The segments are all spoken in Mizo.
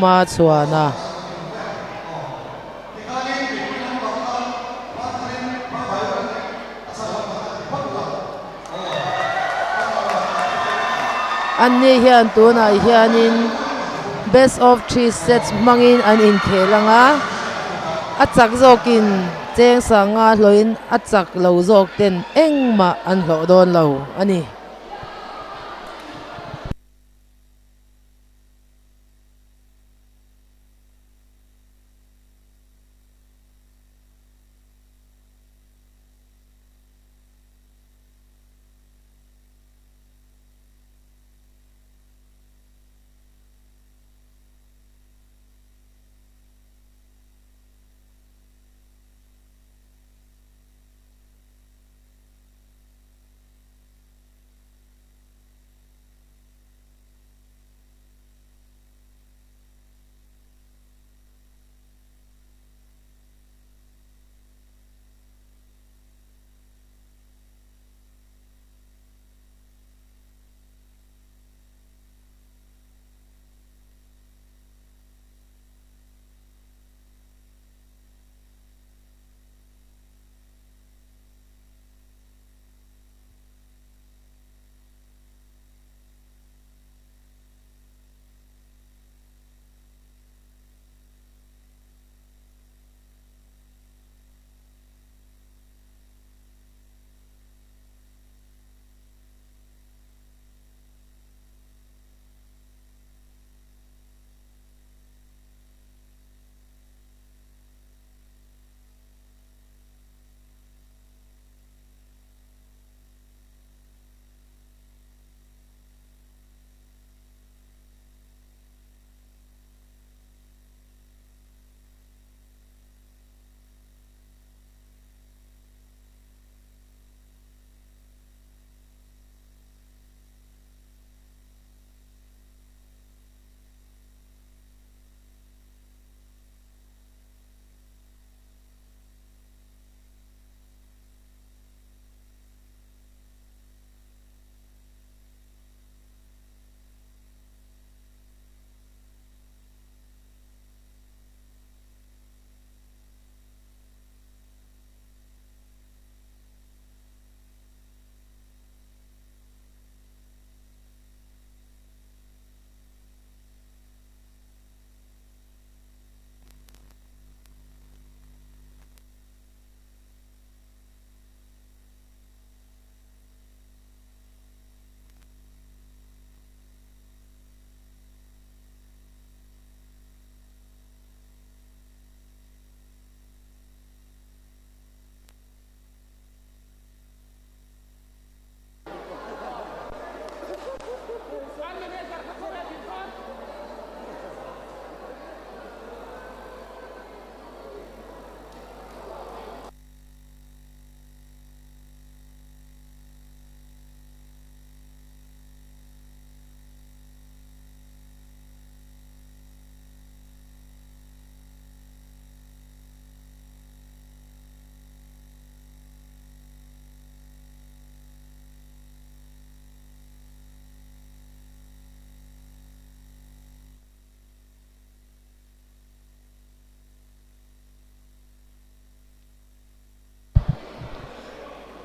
Hma chhuan a. Anni hian tunah hianin best of three sets hmangin an inkhel ang a, a chak zawkin cheng sanga hlawhin a chak lo zawk ten engmah an hlawh dawn lo a ni.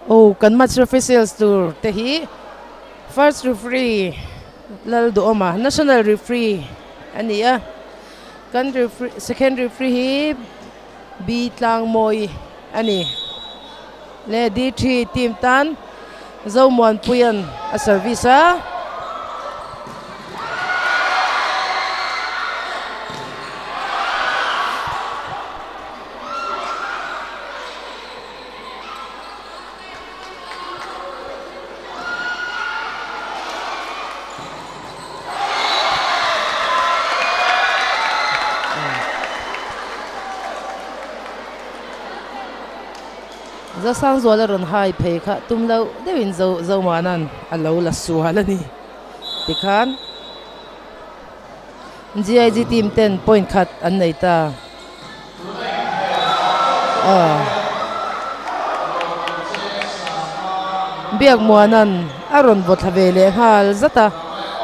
Aw kan match officials tur te hi first referee Lalduhawma national referee a ni a kan referee second referee hi B Tlangmawi a ni leh D3 team tan Zomuanpuia'n a service a. Zasangzuala rawn hai phei kha tum loh deuhin zo Zomuana'n a lo la sual a ni tikhan GIG team ten point khat an nei ta. Biakmuana'n a rawn vaw thla ve leh nghal zat a,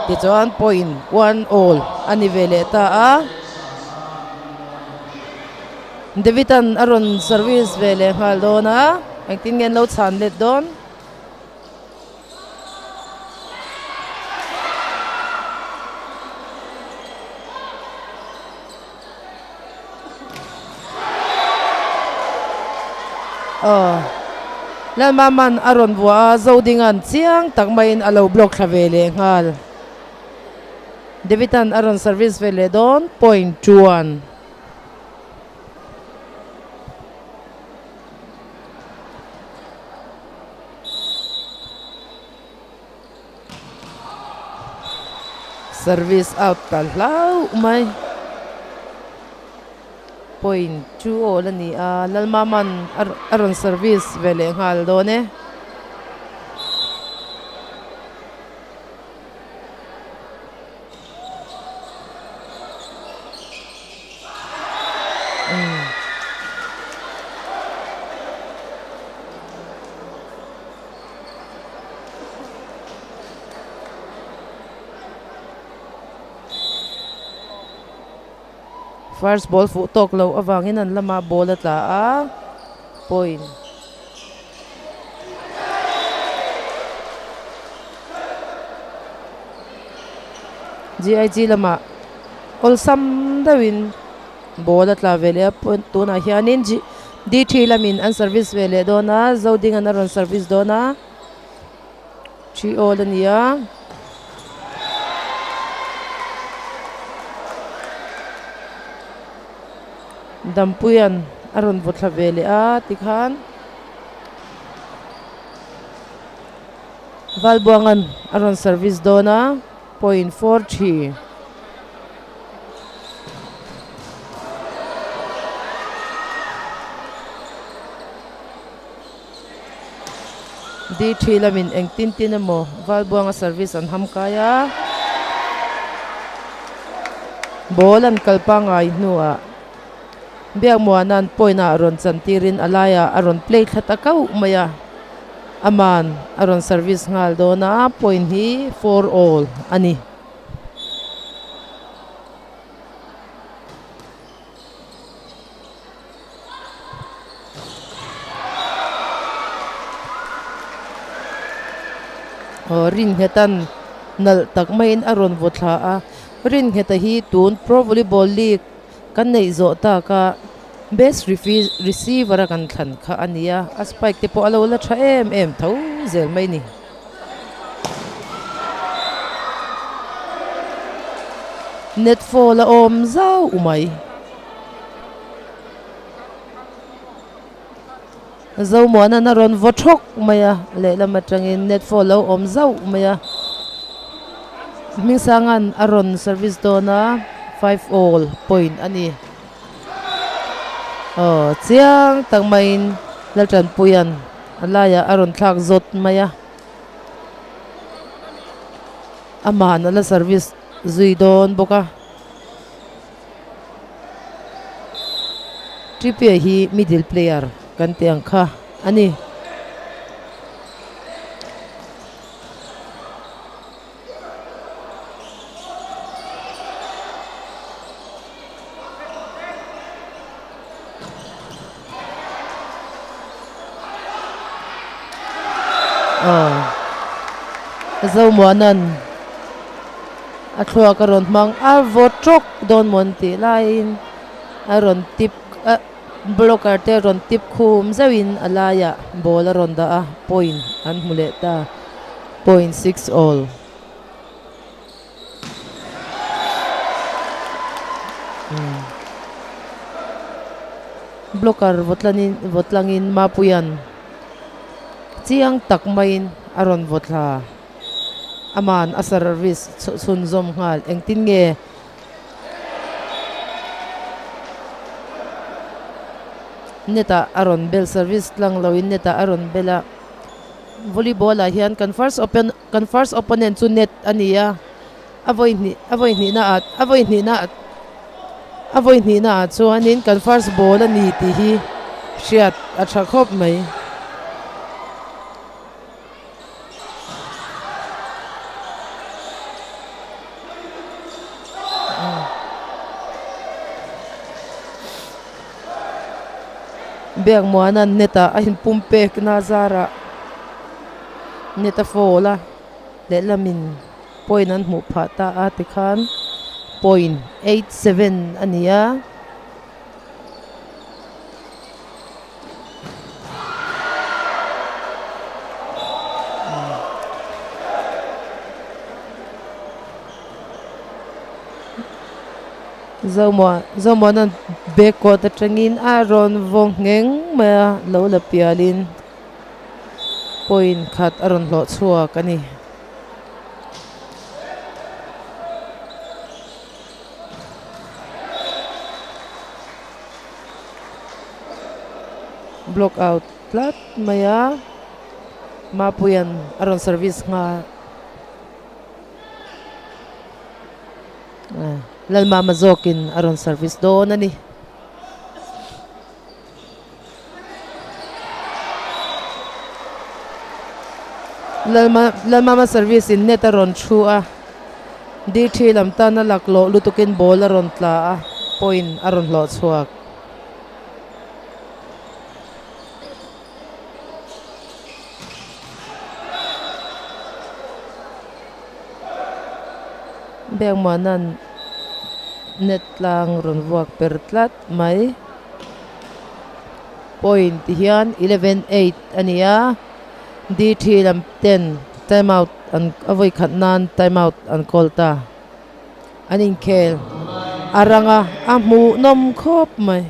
tichuan point one all a ni ve leh ta a. David-a'n a rawn service ve leh nghal dawn a, engtin nge an lo chhan let dawn? Aw Lalmama'n a rawn vuah a, Zodinga'n chiang tak maiin a lo block thla ve leh nghal. David-a'n a rawn service ve leh dawn, point chuan. Service out ta hlauh mai. Point chu awl a ni a, Lalmama'n a rawn service ve leh nghal dawn e. First ball fuh tawk loh avangin an lamah ball a tla a, point. GIG lamah awlsam deuhin ball a tla ve leh a tunah hianin G D3 lamin an service ve leh dawn a Zodinga'n a rawn service dawn a three all a ni a. Dampuia'n a rawn vaw thla ve leh a tikhan Valbuanga'n a rawn service dawn a point 4 3. D3 lamin engtin tin emaw Valbuanga service an ham kai a, ball an kal pangngai hnuah Biakmuana'n point ah rawn chan tirin a laiah a rawn play thla ta kauh mai a, aman a rawn service nghal dawn a, point hi 4 all a ni. Aw Rinnghetan nalh tak maiin a rawn vaw thla a, Ringheta hi tun Pro Volleyball League kan neih zawh tak a best receiver a kan thlan kha a ni a, a spike te pawh a lo la tha em em tho zel mai a ni. Net fall a awm zauh mai. Zomuana'n a rawn vaw thawk mai a, lehlam atangin net fall lo awm zauh mai a. Hmingsanga'n a rawn service dawn a, five all point a ni. Aw chiang tak maiin Laltanpuia'n a laiah a rawn thlak zawt mai a. Ama'n a la service zui dawn bawk a. Trippier hi middle player kan tih ang kha a ni. Aw Zomuana'n a thluak a rawn hmang a vaw tawk dawn maw an tih laiin a rawn tip a blocker te a rawn tip khum zeuhin a laiah ball a rawn dah a point an hmu leh ta point 6 all. Blocker vawtlanin vawtlangin Mapuia'n chiang tak maiin a rawn vaw thla. Ama'n a service chhunzawm nghal. Engtin nge? Net ah a rawn bel service tlang loin net ah a rawn bel a. Volleyball ah hian kan first open Kan first opponent chu net a ni a, a vawi hnih a vawi hnihna ah a vawi hnihna ah a vawi hnihna ah chuanin kan first ball a ni tih hi hriat a tha khawp mai. Biakmuana'n net ah a inpum pek na zarah net a fall a lehlamin point an hmuh phah ta a tikhan point 8-7 a ni a. Zomuana'n bag coat atangin a rawn vaw ngheng mai a, lo la pialin point khat a rawn hlawh chhuak a ni. Block out tlat mai a, Mapuia'n a rawn service nghal. Lalmama zawkin a rawn service dawn a ni. Lalmama service in net a rawn thu a, D3 lam tan a laklawh lutukin ball a rawn tla a, point a rawn hlawh chhuak. Biakmuana'n net tlang rawn vuak per tlat mai. Point ti hian 11-8 a ni a, D3 lam ten time out an a vawi khat nan time out an call ta. An inkhel a rang a, a hmuhnawm khawp mai.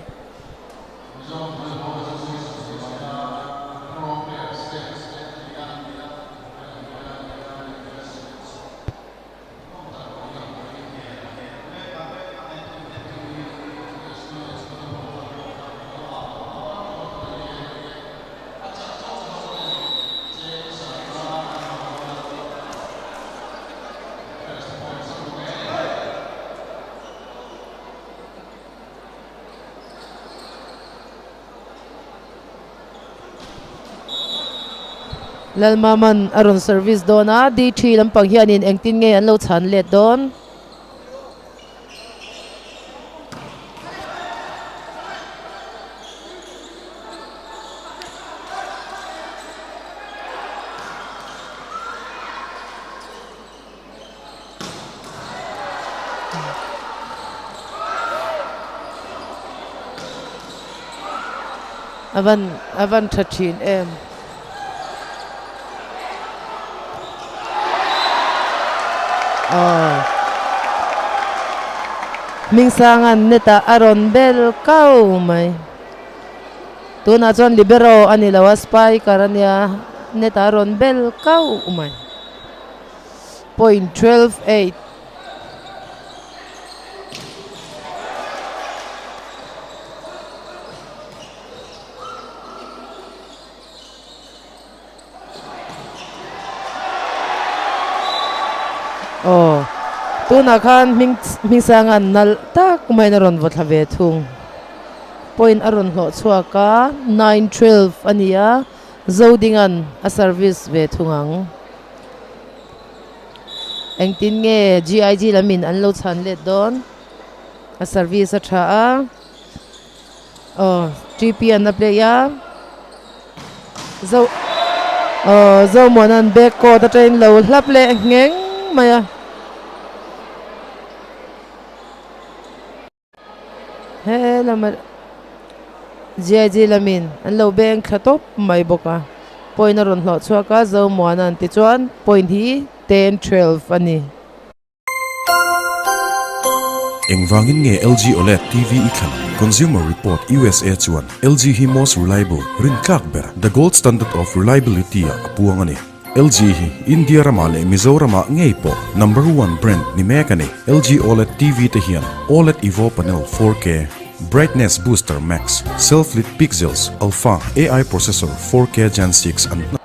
Lalmaman a rawn service dawn a, D3 lampang hianin engtin nge an lo chhan let dawn? A van a van tha thin em. Aw Hmingsanga'n net ah a rawn bel kau mai. Tunah chuan libero a ni lo a spiker a nia net ah a rawn bel kau mai. Point 12 8. Aw tunah khan hming hming sanga nalh tak maiin a rawn vaw thla ve thung point a rawn hlawh chhuak a 9 12 a ni a Zodinga'n a service ve thung ang. Engtin nge GIG lamin an lo chhan let dawn? A service a tha a. Aw, TP an a play a. Zo aw Zomuana'n back court atangin lo hlap leh ngheng mai a. He lama GIG lamin an lo beng thla tawp mai bawk a, point a rawn hlawh chhuak a, Zomuana'n tichuan point hi 10-12 a ni. Engvangin nge LG OLED TV i thlan? Consumer Report usa chuan LG hi most reliable, rintlak ber, the gold standard of reliability ah a puang a ni. LG hi India ramah leh Mizoramah ngei pawh number one brand ni mek a ni. LG OLED TV te hian OLED Evo Panel 4K, Brightness Booster Max, Self-Lit Pixels, Alpha AI Processor 4K Gen 6 an hna.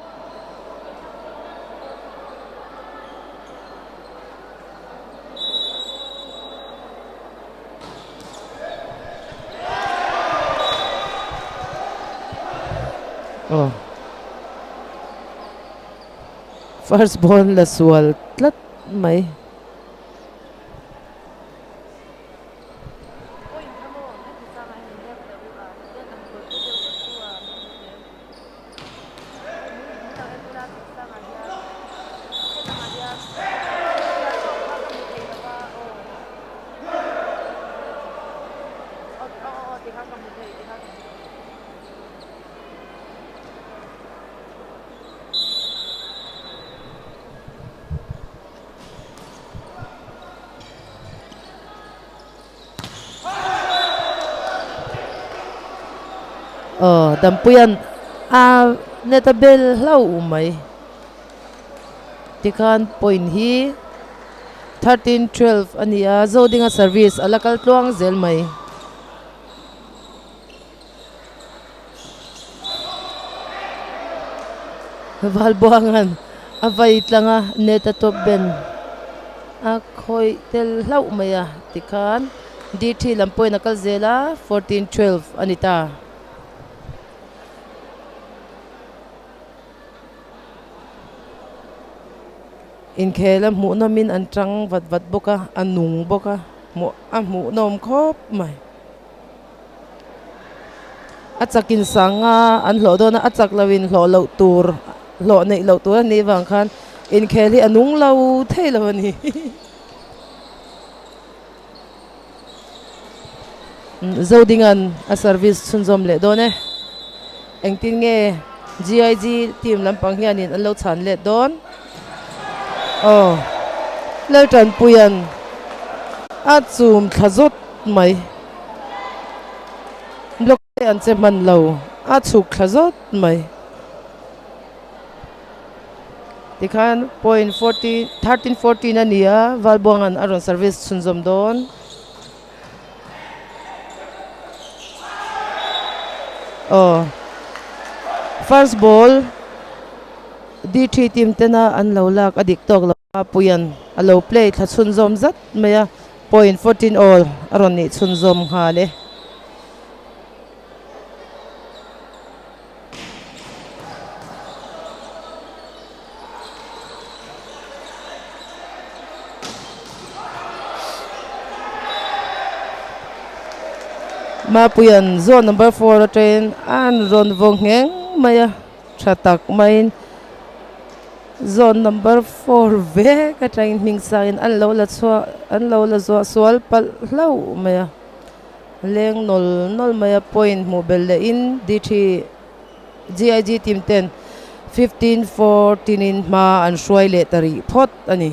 Aw. First ball la sual tlat mai. Aw Dampuia'n a net a bel hlauh mai tikhan point hi 13 12 a ni a Zodinga service a la kal tluang zel mai. Valbuanga'n a vai tlang a net a top ben a khawih tel hlauh mai a tikhan DT lam pawhin a kal zel a 14 12 a ni ta. Inkhel a hmuh nawmin an tang vat vat bawk a a nung bawk a hmuh a hmuh nawm khawp mai. A chakin sanga an hlawh dawn a, a chak loin hlawh loh tur hlawh neih loh tur a nih vang khan inkhel hi a nung lo thei lo a ni. Zodinga'n a service chhunzawm leh dawn e. Engtin nge GIG team lampang hianin an lo chhan let dawn? Aw, Laltanpuia'n a chum thla zawt mai. Block te an che hman lo, a chhuk thla zawt mai. Tikhan point 14, 13 14 a ni a, Valbuanga'n a rawn service chhunzawm dawn. Aw, first ball D3 team tena an lo lak a dik tawk lo a, Puia'n a lo play thla chhunzawm zat mai a, point 14 all a rawn nih chhunzawm nghal e. Mapuia'n zone number four atangin an rawn vaw ngheng mai a, tha tak maiin zone number four vek atangin hming sangin an lo la chhuah an lo la zuah sual palh hlauh mai a. Leng nawl nawl mai a point hmuh belh leh in D3 GIG team ten 15 14 in hma an hruai leh ta rih phawt a ni.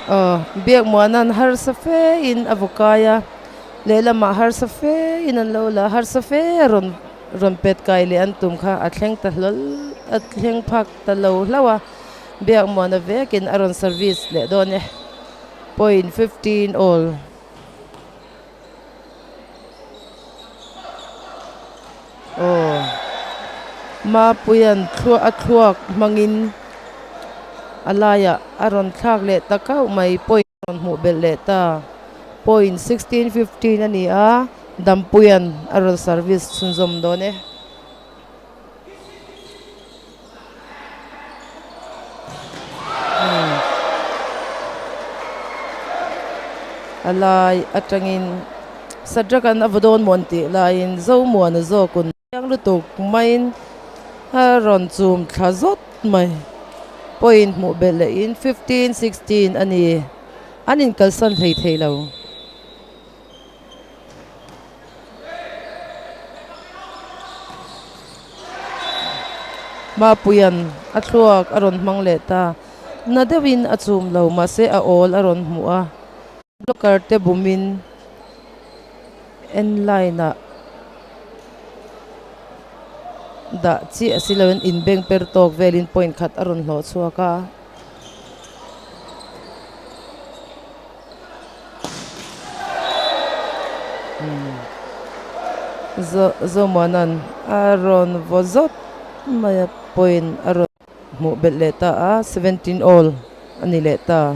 Aw Biakmuana'n harsa fe in a vaw kai a, lehlamah harsa fe in an lo la, harsa fe a rawn rawn pet kai leh an tum kha a thleng ta hlawl a thleng phak ta lo hlauh a. Biakmuana vekin a rawn service leh dawn e. Point 15 all. Aw. Mapuia'n thluah a thluak hmangin a laiah a rawn thlak leh ta kauh mai. Point a rawn hmuh belh leh ta. Point 16 15 a ni a, Dampuia'n a rawn service chhunzawm dawn e. A lai atangin Sadrakan a va dawn maw an tih laiin Zomuana zawkun chiang lutuk maiin a rawn chum thla zawt mai. Point hmuh belh lehin 15 16 a ni. An inkalsan hlei thei lo. Mapuia'n a thluak a rawn hmang leh ta. Na deuhin a chum lo mahse a awl a rawn hmuh a. Blocker te bumin en line ah dah chiah si loin inbeng per tawk velin point khat a rawn hlawh chhuak a. Zomuana'n a rawn vaw zawt mai a point a rawn hmuh belh leh ta a 17 all a ni leh ta.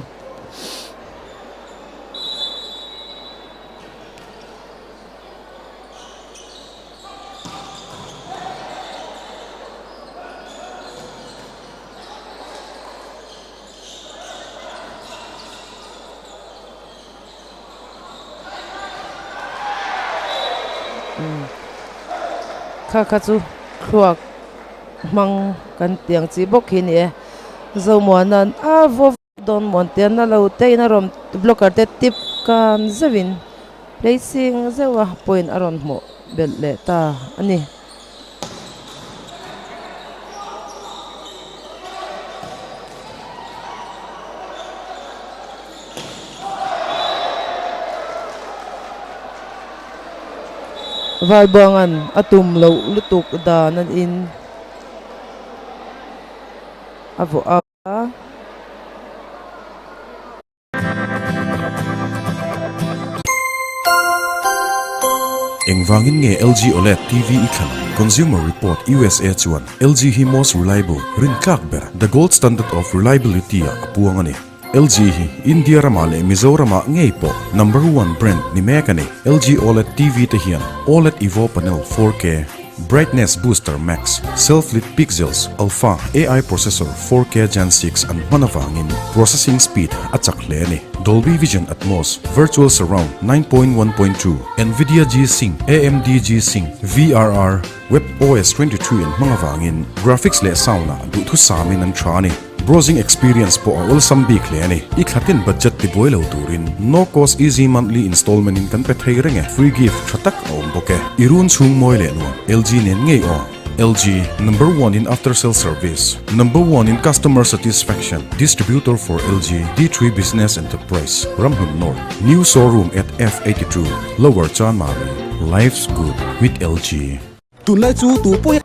Umm kha kha chu thluak hmang kan tih ang chi bawk hi a ni e Zomuana'n a vaw dawn muan te an la lo te in a rawn blocker te tip kan zeuh in placing zeuh a point a rawn hmuh belh leh ta a ni. Valbuanga'n a tum loh lutuk dan an in a vawh a. Engvangin nge LG OLED TV i thlan ang? Consumer Report usa chuan LG hi most reliable, rintlak ber, the gold standard of reliability ah a puang a ni. LG hi India ramah leh Mizoramah ngei pawh number one brand ni mek a ni. LG OLED TV te hian OLED Evo Panel 4K, Brightness Booster Max, Self-Lit Pixels, Alpha AI Processor 4K Gen 6 an hman avangin processing speed a chak hle a ni. Dolby Vision Atmos, Virtual Surround 9.1.2, Nvidia G-Sync, AMD G-Sync, VRR, WebOS 23 an hmang avangin graphics leh sound-ah duhthusamin an tha a ni. Browsing experience pawh a awlsam bik hle a ni. I thlatin budget ti buai lo turin no cost easy monthly installment in kan pe thei reng e. Free gift tha tak a awm bawk e. I run chhung mawi leh nuam LG nen ngei aw. LG, number one in after sale service, number one in customer satisfaction, distributor for LG, D3 Business Enterprise, Ramhlun North, new showroom at F82, Lower Chanmari, life's good with LG. Tunlai chu tu pawh hi.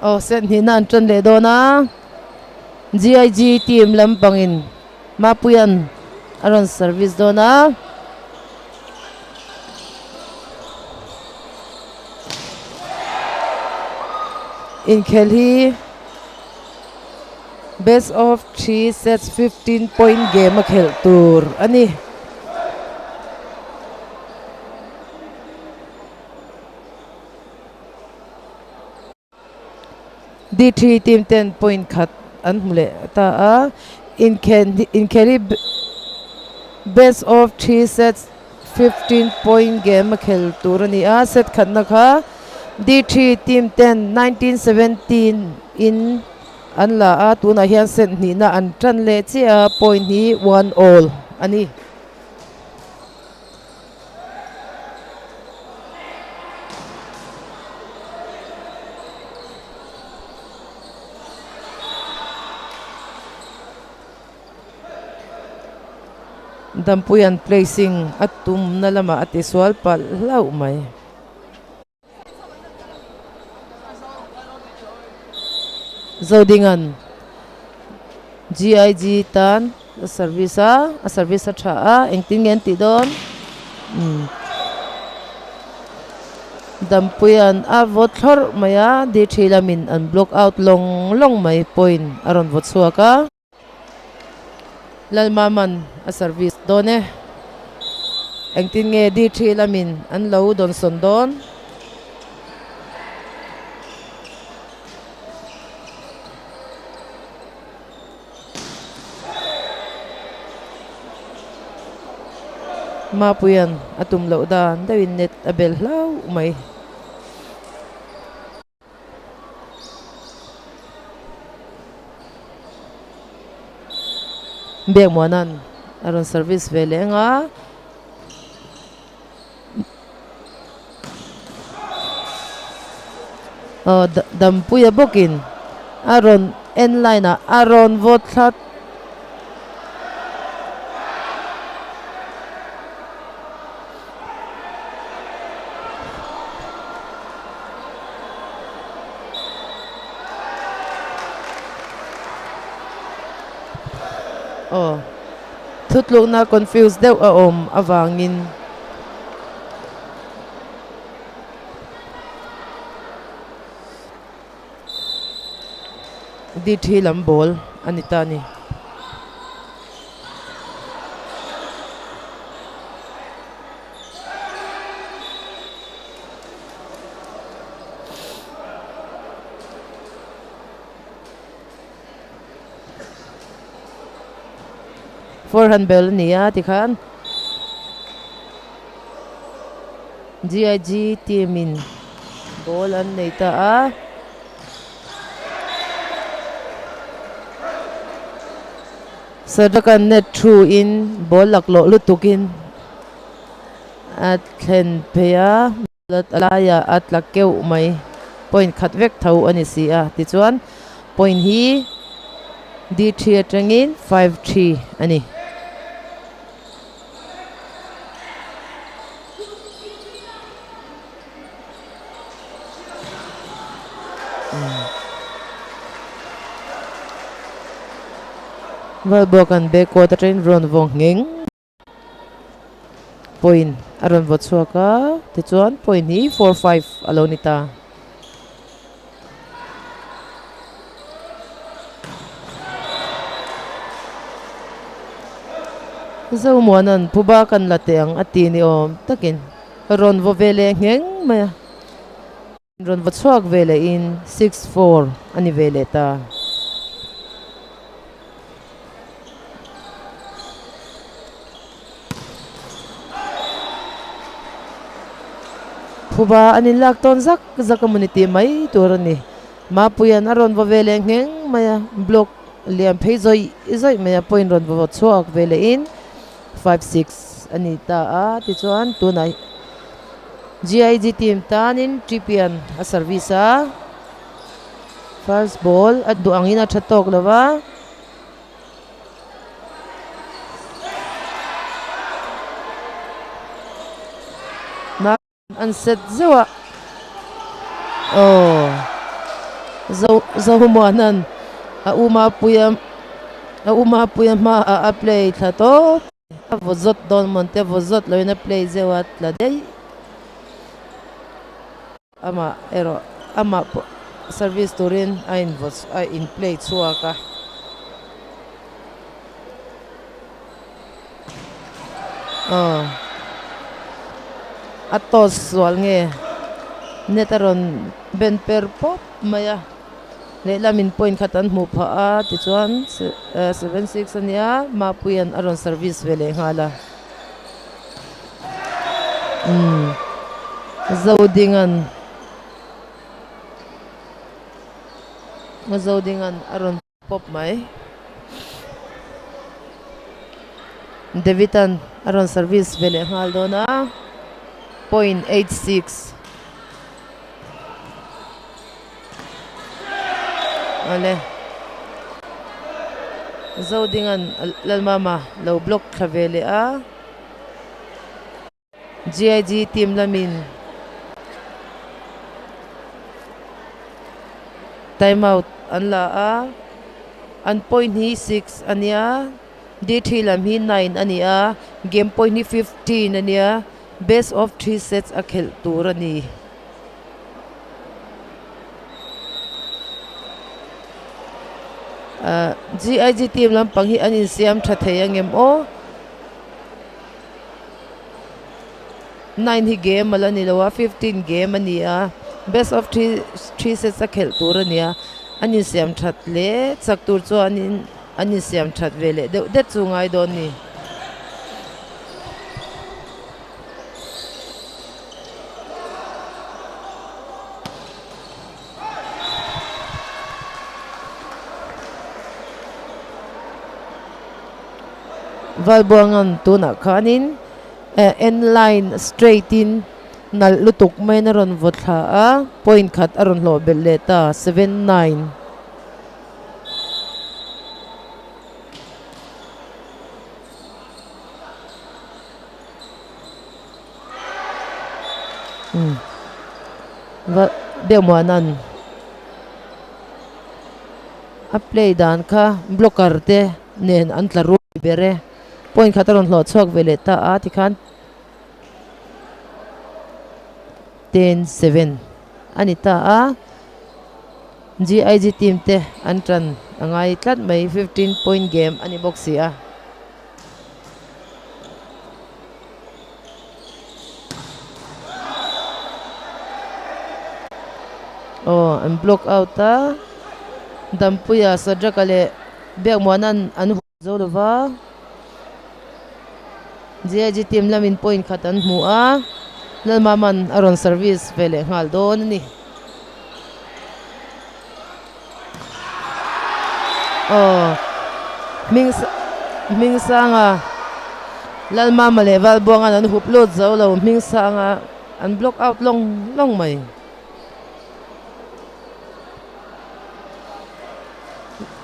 Aw set hnihna an tan leh dawn a GIG team lampangin Mapuia'n a rawn service dawn a. Inkhel hi best of 3 sets 15 point game a khelh tur a ni. D3 team ten point khat an hmu leh ta a, inkhel hi best of 3 sets 15 point game a khel tur a ni a, set khatna kha D3 team ten 1917 in an la a, tunah hian set hnihna an tan leh chiah a, point hi one all a ni. Dampuia'n placing a tumna lamah a tisual palh hlauh mai. Zodinga'n GIG tan a service a, a service a tha a, engtin nge an tih dawn? Umm Dampuia'n a vaw thlawrh mai a, D3 lamin an block out lawng lawng mai point a rawn vaw chhuak a. Lalmaman a service dawn e. Engtin nge D3 lamin an lo dawnsawn dawn? Mapuia'n a tum loh dan deuhin net a bel hlauh mai. Biakmuana'n a rawn service ve leh ang a. Aw Dampuia bawkin a rawn en line ah a rawn vawt thla Aw, thutlukna confuse deuh a awm avangin. D3 lam ball a ni ta a ni. Forehand ball a ni a tikhan G_I_G team in ball an nei ta a. Sadrakan net thu in ball laklawh lutuk in a thlen phei a. A laiah a tla keuh mai. Point khat vek tho a ni si a. Tichuan point hi D3 atangin 5-3 a ni. Valbuak an backward atangin rawn vawng ngheng. Point a rawn vaw chhuak a tichuan point hi 4-5 a lo ni ta. Zomuana'n phuba kan la teh ang a ti ni awm takin rawn vaw ve leh ngheng mai a. Rawn va chhuak ve leh in 6-4 a ni ve leh ta. Phuba an inlak tawn zak zak a mawni tih mai tur a ni. Mapuia'n a rawn va ve leh ngheng mai a, block lian phei zawih zawih mai a point rawn va chhuak ve leh in 5-6 a ni ta a, tichuan tunah GIG team tanin Tripian a service a, first ball a duh angin a tha tawk lo va. An set zeuh a, aw Zo Zohumuana'n a u Mapuia a u Mapuia hmaah a play thla tawp a vaw zawt dawn mawn te vaw zawt loin a play zeuh a tla daih amah erawh amah pawh service turin a in vaw a in play chhuak a. Aw a toss sual nge net a rawn ben per pawp mai a lehlamin point khat an hmuh phah a tichuan 76 a nia Mapuia'n a rawn service ve leh nghal a umm Zodinga'n Zodinga'n a rawn. Pawp mai. David-a'n a rawn service ve leh nghal dawn a, point 86. Awle. Zodinga'n Lalmama lo block thla ve leh a. GIG team lamin time out an la a, an point hi 6 a nia, D3 lam hi 9 a ni a, game point hi 15 a nia, best of 3 sets a khelh tur a ni. GIG team lampang hi an insiam tha thei angem aw? 9 hi game a la ni lo a 15 game a ni a best of 3 sets a khelh tur a ni a an insiam that hle chak tur chuanin an insiam that ve leh deuh det chu ngai dawn a ni. Valbuanga'n tunah khanin en line straight in nalh lutuk maiin a rawn vaw thla a, point khat a rawn hlawh belh leh ta, 7-9. Va deuh muana'n a play dan kha blocker te nen an tla ruai ber e point khat a rawn hlawh chhuak ve leh ta a tikhan 10-7 a ni ta a. GIG team te an tan a ngai tlat mai 15 point game a ni bawk si a. Aw an block out a Dampuia Sadraka leh Biakmuana'n an hual zo lo va GIG team lamin point khat an hmu a Lalmama'n a rawn service ve leh nghal dawn a ni. Aw hming hming sanga Lalmama leh Valbuanga'n an hup lut zo lo hming sanga an block out lawng lawng mai.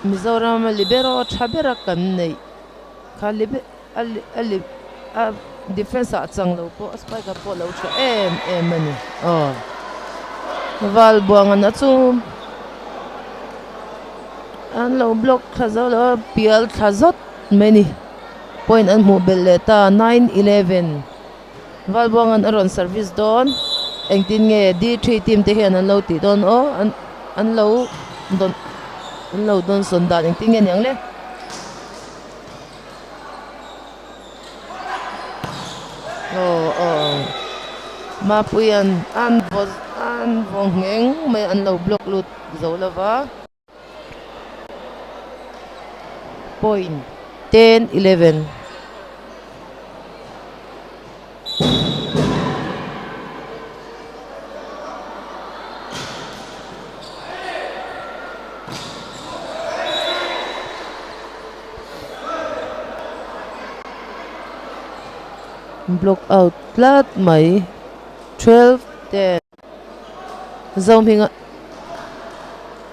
Mizoram a libero tha bera kan neih kha libe a a li a defence ah chang lo pawh a spike ah pawh a lo tha em em a ni aw Valbuanga'n a chu an lo block thla zo lo a pial thla zawt mai a ni point an hmuh belh leh ta nine eleven Valbuanga'n a rawn service dawn engtin nge D three team te hian an lo tih dawn aw an an lo dawn an lo dawn sawn dan engtin nge niang le. Aw aw Mapuia'n an vaw an vaw ngheng mai an lo block lut zo lova point 10 11. Block out tlat mai 12 10 zo hminga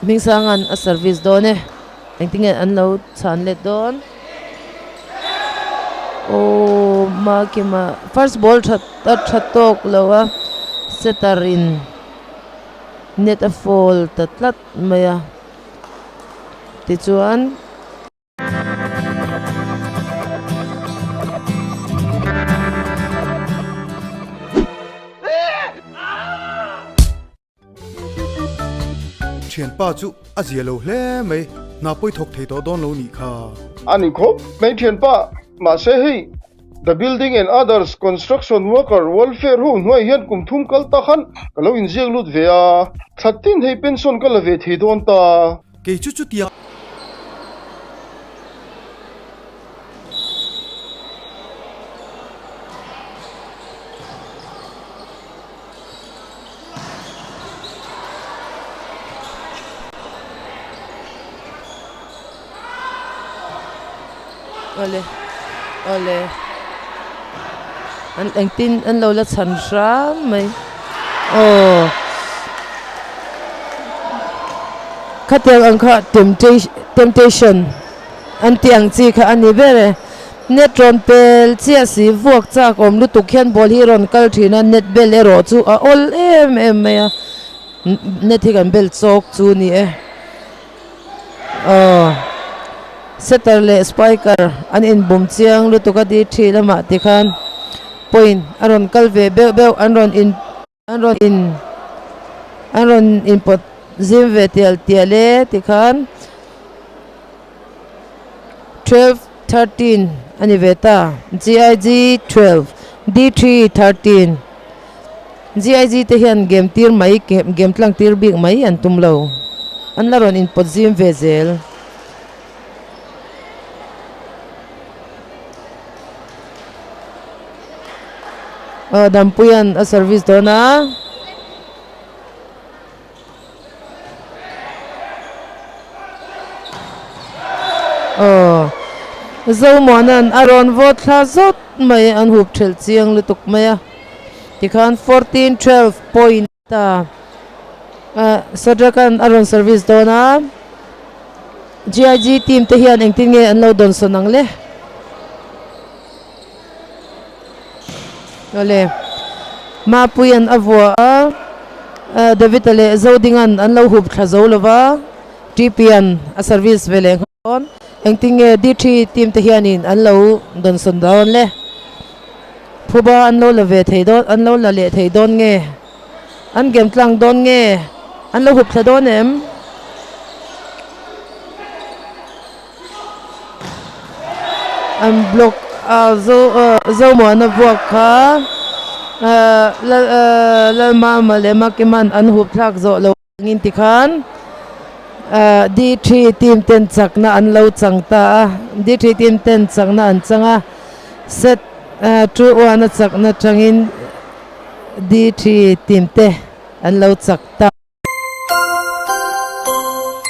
hming sanga'n a service dawn e engtinge an lo chhan let dawn aww Makima first ball tha a tha tawk lo a setter in net a fall ta tlat mai a tichuan. Thianpa chu a zia lo hle mai, hna pawi thawk thei tawh dawn lo nih kha. A ni khawp mai thianpa, mahse hei The Building and Others Construction Worker Welfare ho hnuai hian kum thum kal ta khan ka lo inziak lut ve a, thla tin hei pension ka la ve thei dawn ta. Kei chu chutiang. Awle awle an engtin an lo la chhan hram mai aw khatiang ang kha temptation an tih ang chi kha a ni ber e net rawn pel chiah si vuak chak awm lutuk hian ball hi a rawn kal thin a net bel erawh chu a awl em em mai a net hi kan bel chawk chu a ni e. Aw setter leh spiker an inbum chiang lutuk a D three lamah tikhan point a rawn kal ve beuh beuh an rawn in an rawn in an rawn inpawt zim ve tial tial e tikhan 12 13 a ni ve ta GIG 12 D 3 13 GIG te hian game tir mai game tlang tir bik mai an tum lo an la rawn inpawt zim ve zel. Aw Dampuia'n a service dawn a. Aw Zomuana'n a rawn vawt thla zawt mai an hup thelh chiang lutuk mai a tikhan 14 12 point a Sadraka'n a rawn service dawn a GIG team te hian engtin nge an lo dawnsawn ang le. Awle Mapuia'n a vuah a, David-a leh Zodinga'n an lo hup thla zo lova, TP-a'n a service ve leh nghal dawn. Engtin nge D3 team te hianin an lo dawnsawn dawn le? Phuba an lo la ve thei dawn, an lo la leh thei dawn nge? An game tlang dawn nge? An lo hup thla dawn em? An block a zo Zomuana vuak kha lal Lalmama leh Makiman an hup thlak zawh lo angin tikhan D3 team ten chakna an lo chang ta a D3 team ten chakna an chang a set 2-1 a chakna tangin D3 team te an lo chak ta.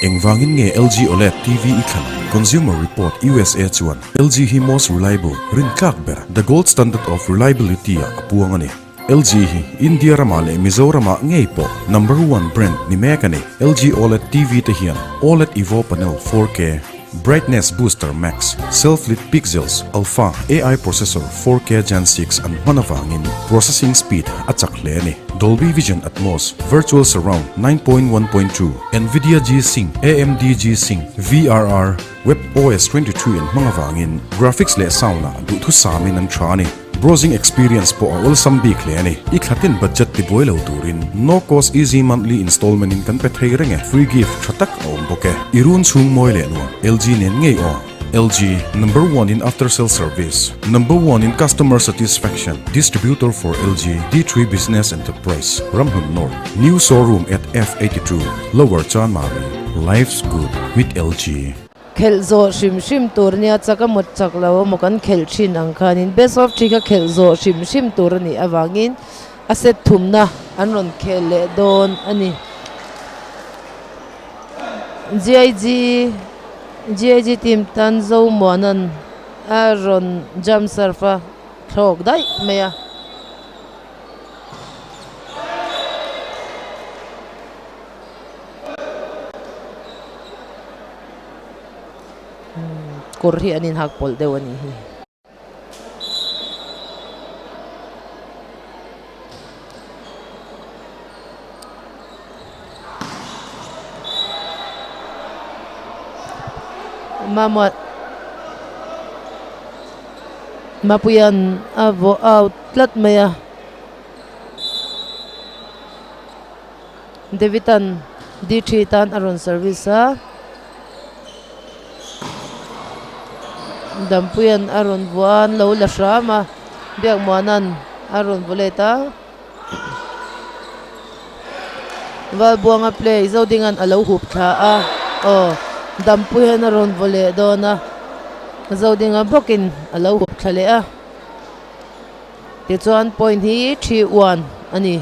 Engvangin nge LG OLED TV i thlan ang? Consumer Report usa chuan LG hi most reliable, rintlak ber, the gold standard of reliability ah a puang a ni. LG hi India ramah leh Mizoramah ngei pawh number one brand ni mek a ni. LG OLED TV te hian OLED Evo Panel 4K, Brightness Booster Max, Self-Lit Pixels, Alpha AI Processor 4K Gen 6 an hman avangin processing speed a chak hle a ni. Dolby Vision Atmos, Virtual Surround 9.1.2, Nvidia G-Sync, AMD G-Sync, VRR, WebOS 23 an hmang avangin graphics leh sound-ah duhthusamin an tha a ni. Browsing experience pawh a awlsam bik hle a ni. I thlatin budget tibuai lo turin no cost easy monthly installment in kan pe thei reng e. Free gift tha tak a awm bawk e. I run chhung mawi leh nuam LG nen ngei aw. LG, number one in after sale service, number one in customer satisfaction, distributor for LG, D3 Business Enterprise, Ramhlun North, new showroom at F82, Lower Chanmari, life's good with LG. Khelh zawh hrim hrim tur nia chak a mut chak lo emaw kan khelh thin ang khanin best of three kha khelh zawh hrim hrim tur a nih avangin a set thumna an rawn khel leh dawn a ni. GIG GIG team tan Zomuana'n a rawn jump serve a thlawk daih mai a. Kawr hi an inhak pawlh deuh a nih hi. Mamawh Mapuia'n a vaw out tlat mai a. David-a'n D3 tan a rawn service a, Dampuia'n a rawn vuah a, an lo la hram a, Biakmuana'n a rawn vaw let a, Valbuanga play Zodinga'n a lo hup thla a, aw Dampuia'n a rawn vaw leh dawn a, Zodinga bawkin a lo hup thla leh a. Tichuan point hi 3-1 a ni.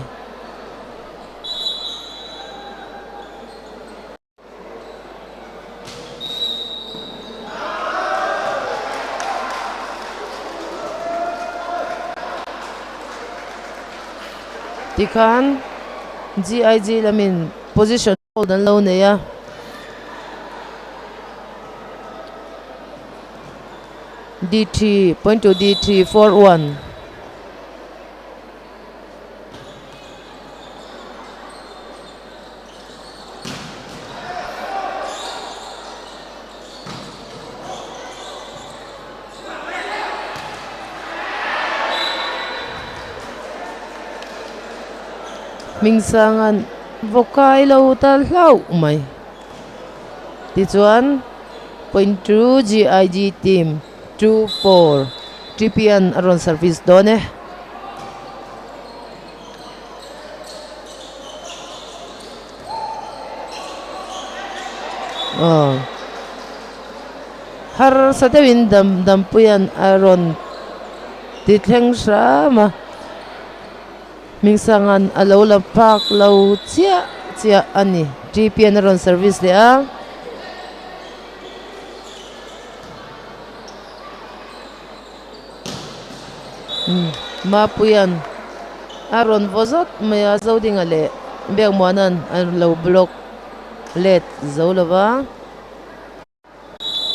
Tikhan GIG lamin position hold an lo nei a. DT point to DT 4-1. Hmingsanga'n vaw kai lo ta hlauh mai. Tichuan point 2 GIG team 2 4 TPN a rawn service dawn e. Aw harsa deuhin dam dampuia'n a rawn ti thleng hram a Hmingsanga'n a lo la phak lo chiah chiah a ni. TPN a rawn service leh a. Mapuia'n a rawn vaw zawt mai a, Zodinga leh Biakmuana'n an lo block let zo lo va.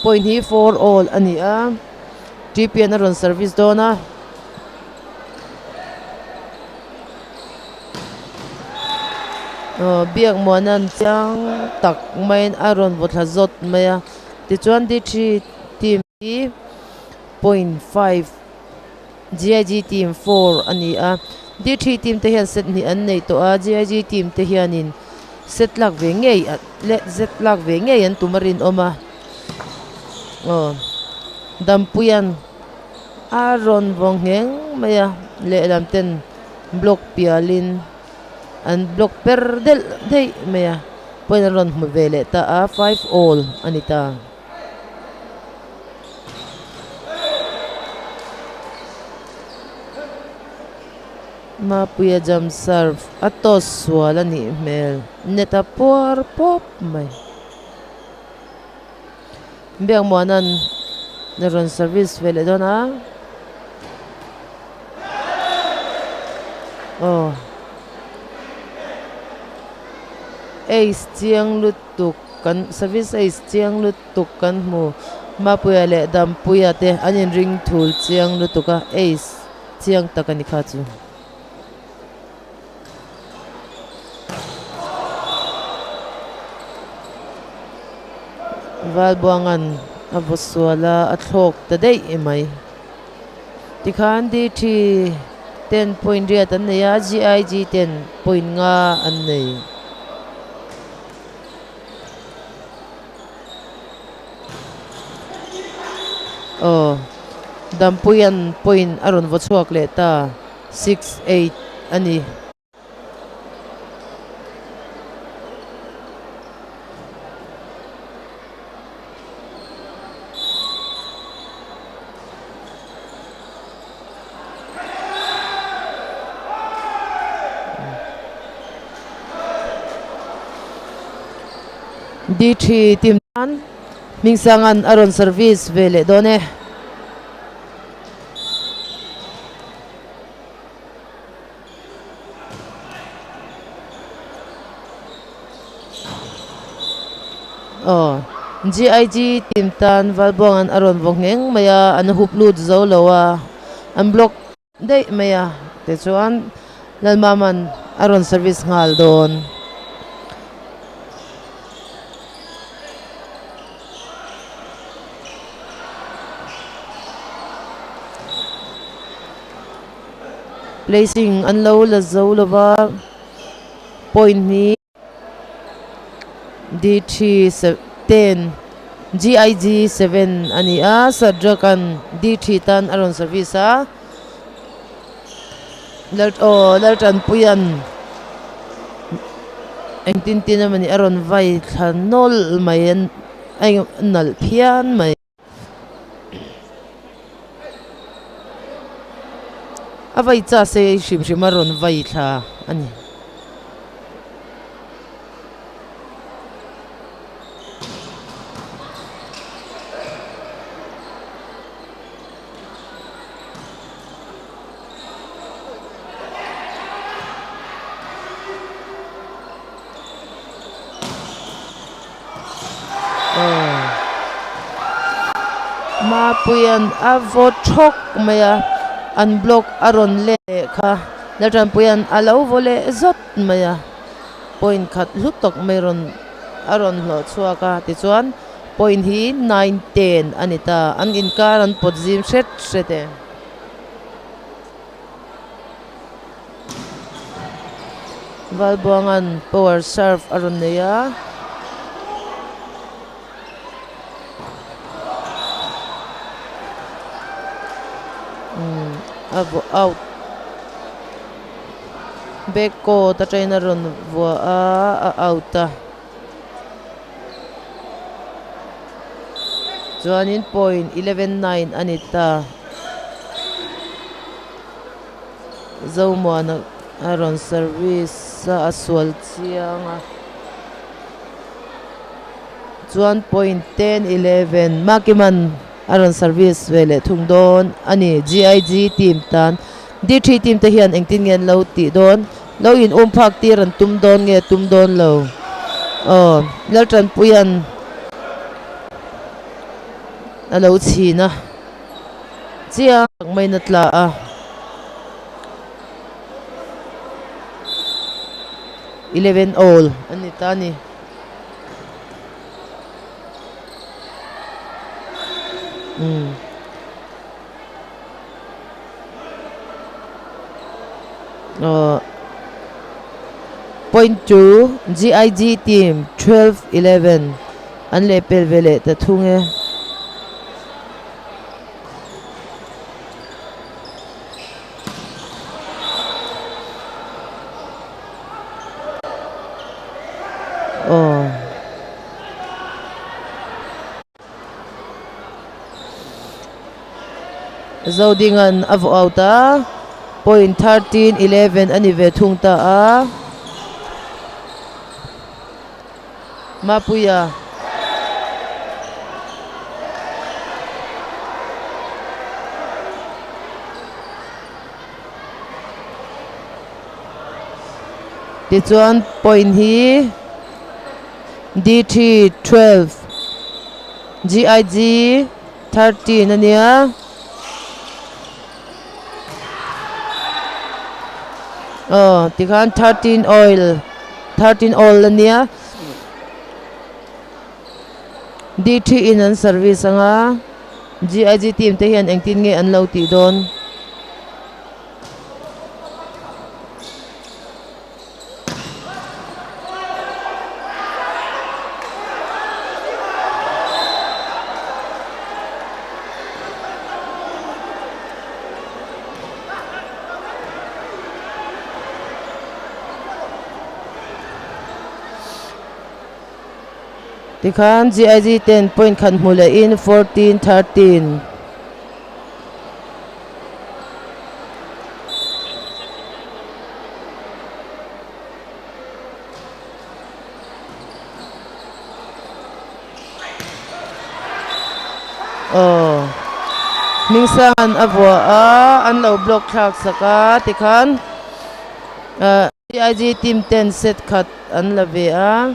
Point hi 4 all a ni a, TPN a rawn service dawn a. Aw Biakmuana'n chiang tak maiin a rawn vaw thla zawt mai a, tichuan D3 team hi point 5 GIG team 4 a ni a, D3 team te hian set hnih an nei tawh a, GIG team te hianin set lak ve ngei leh zet lak ve ngei an tum a rinawm a, aw Dampuia'n. A rawn vawng ngheng mai a, lehlam ten block pialin an block per delh daih mai a, point an rawn hmu ve leh ta a, five all a ni ta. Mapuia jump serve a toss sual a nih hmel, net a puar pawp mai. Biakmuana'n a rawn service ve leh dawn a. Aw. Ace chiang lutuk kan service ace chiang lutuk kan hmu. Mapuia leh Dampuia te an inring thul chiang lutuk a, ace chiang tak a ni kha chu. Valbuanga'n a vaw sual a, a thlawk ta daih mai. Tikhan DT ten point riat an nei a, GIG ten point nga an nei. Aw, Dampuia'n point a rawn vaw chhuak leh ta. 6, 8 a ni. D3 team tan Hmingsanga'n a rawn service ve leh dawn e. Aw GIG team tan Valbuanga'n a rawn vaw ngheng mai a, an hup lut zo lo a, an block daih mai a, tichuan Lalmama'n a rawn service nghal dawn. Placing an lo la zo lova point hi D three ten GIG 7 a ni a Sadrakan D three tan a rawn service a Lal aw Laltanpuia'n engtin tin emawni a rawn vai thla nawlh mai a nalh phian mai. A vai cha se hrim hrim a rawn vai thla a ni. Mapuia'n a vaw thawk mai a, an block a rawn let leh kha Laltanpuia'n a lo vaw leh zawt mai a, point khat hlu tawk mai rawn a rawn hlawh chhuak a tichuan point hi 9-10 a ni ta, an inkar an pawt zim hret hret e. Valbuanga'n power serve a rawn nei a. Umm a vuah out. Back court atangin a rawn vuah a, a out a. Chuanin point 11-9 a ni ta. Zomuana a rawn service a, a sual chiang a. Chuan point 10-11 Makiman a rawn service ve leh thung dawn a ni. GIG team tan D3 team te hian engtin nge an lo tih dawn? Lo in um phak tir an tum dawn nge tum dawn lo? Aw, Laltanpuia'n a lo chhin a, chiang tak maiin a tla a. 11 all a ni ta a ni. Umm. Point 2 GIG team 12 11 an lehpel ve leh ta thung e. Aw. Zodinga'n a vaw out a, point 13, 11 a ni ve thung ta a. Mapuia. Tichuan point hi DT 12 GIG 13 a nia. Aw tikhan 13 oil 13 all a nia. DT in an service anga GIG team te hian engtin nge an lo tih dawn. Tikhan GIG ten point khat hmu lehin 14 13. Aw Hmingsanga'n a vuah a an lo block thlak sak a tikhan ah GIG team ten set khat an la ve a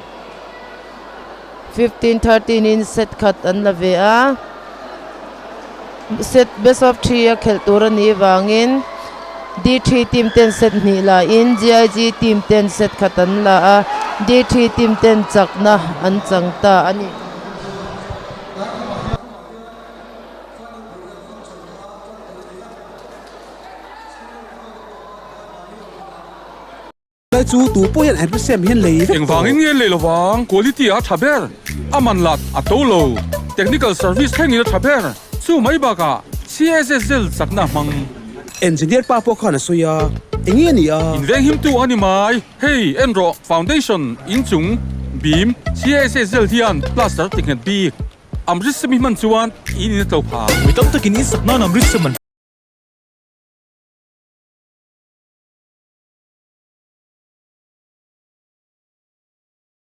15 13 in set khat an la ve a. Set best of 3 a khelh tur a nih vangin D3 team ten set hnih la in GIG team ten set khat an la a, D3 team ten chakna an chang ta a ni. Lai chu tu pawh hian an hmasiam hian lei vek tawh. Engvangin nge lei lovang? Quality a tha ber, a man lat a to lo, technical service thlengin a tha ber, chu mai bakah CSSL chakna hmang. Engineer pa pawh khan a sawi a, eng nge a nih a? Invenghimtu a ni mai, hei en rawh, foundation, inchung, beam, CSSL hian plaster ti nghet bik, Amritsar mi hman chuan in in a tlo phah. Mi tam takin in sak nan Amritsar man.